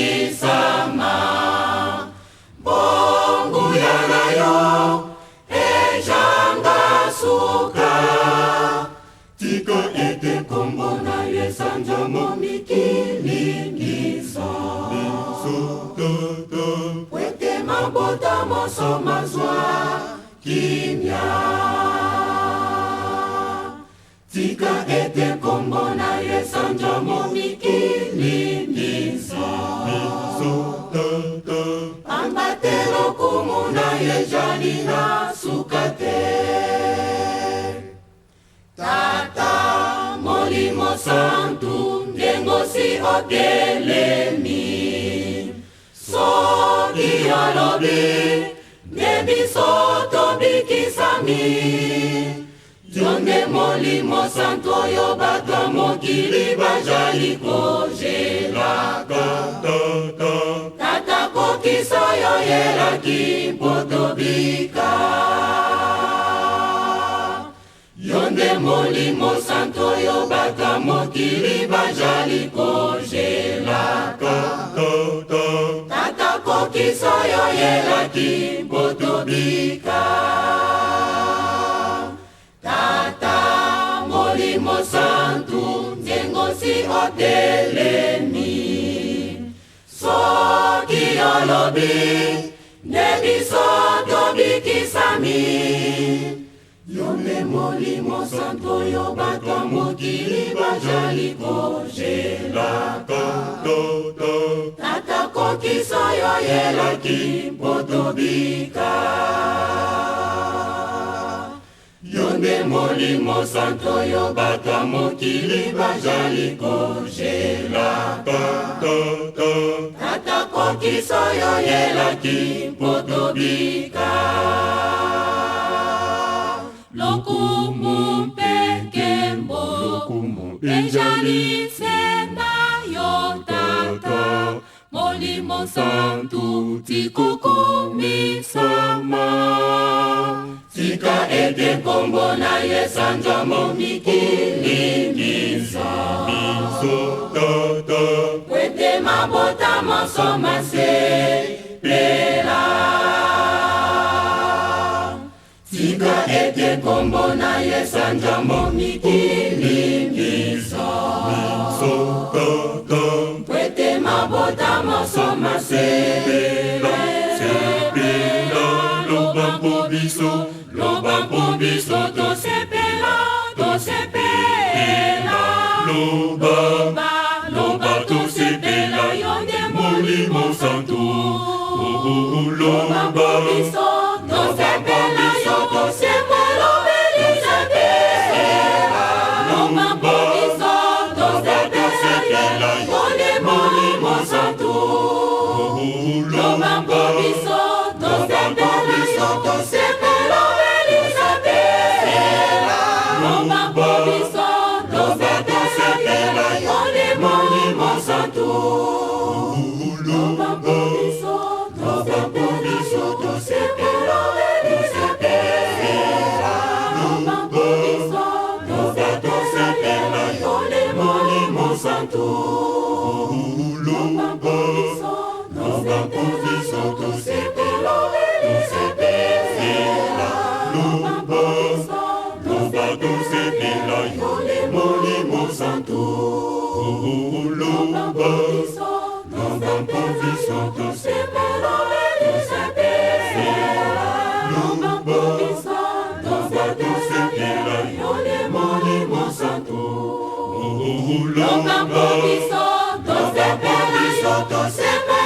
tobikisama. Bonguya na yo ejanga suka. Tika ete kombo na yo esanzama mikili nyonso. Biso Tata. Po ete mabota manso mazwa kimia. Tika ete kombo na yo esanzama mikili nyonso. Biso Tata. Pamba te lokumu na yo ejali na suka te. Tata Molimo Santu ndengo si otelemi. Soki olobi nde biso tobikisami. Yo nde Molimo Santu oyo bato ya mokili bajali kojelaka. Tata. Tata kokisa yo yelaki mpo tobika. Yo nde Molimo Santu oyo bato ya mokili bajali kojelaka. Tata. Tata kokisa yo yelaki mpo tobika. Tata Molimo Santu ndengo si otelemi. Soki olobi nde biso tobikisami. Yo nde Molimo Santu oyo bato ya mokili bajali kojelaka. Tata. Tata kokisa yo yelaki mpo tobika. Yo nde Molimo Santu oyo bato ya mokili bajali kojelaka. Tata. Tata kokisa yo yelaki mpo tobika. Lokumu mpe nkembo Lokumu ejali se na yo Tata Molimo Santu tikukumisama. Tika ete kombo na yo esanzama mikili nyonso. Biso Tata. Po ete mabota manso masepela. Tika ete kombo na yo esanzama mikili nyonso. Biso Tata. Po ete mabota manso masepela. Sepela, loba mpo biso, loba mpo biso tosepela, tosepela. Loba, loba, loba tosepela, yo nde Molimo Santu. Oh, oh, loba mpo loba, biso tosepela, yo tosepela, Elizabeth. Loba mpo biso tosepela, yo nde Molimo Santu. oh, Loba mpo loba, biso tosepela, yo tosepela, Elizabeth. Loba mpo biso tosepela, yo nde Molimo Santu. Loba mpo biso tosepela, yo tosepela, Elizabeth. Loba mpo biso tosepela, yo nde Molimo Santu. Loba mpo biso tosepela, yo tosepela, Elizabeth. Loba mpo biso loba tosepela, yo nde Molimo Santu. oh, Loba mpo loba, biso tosepela, yo tosepela, Elizabeth. Loba mpo biso tosepela, yo nde Molimo Santu. oh, Loba mpo loba, biso tosepela, yo tosepela.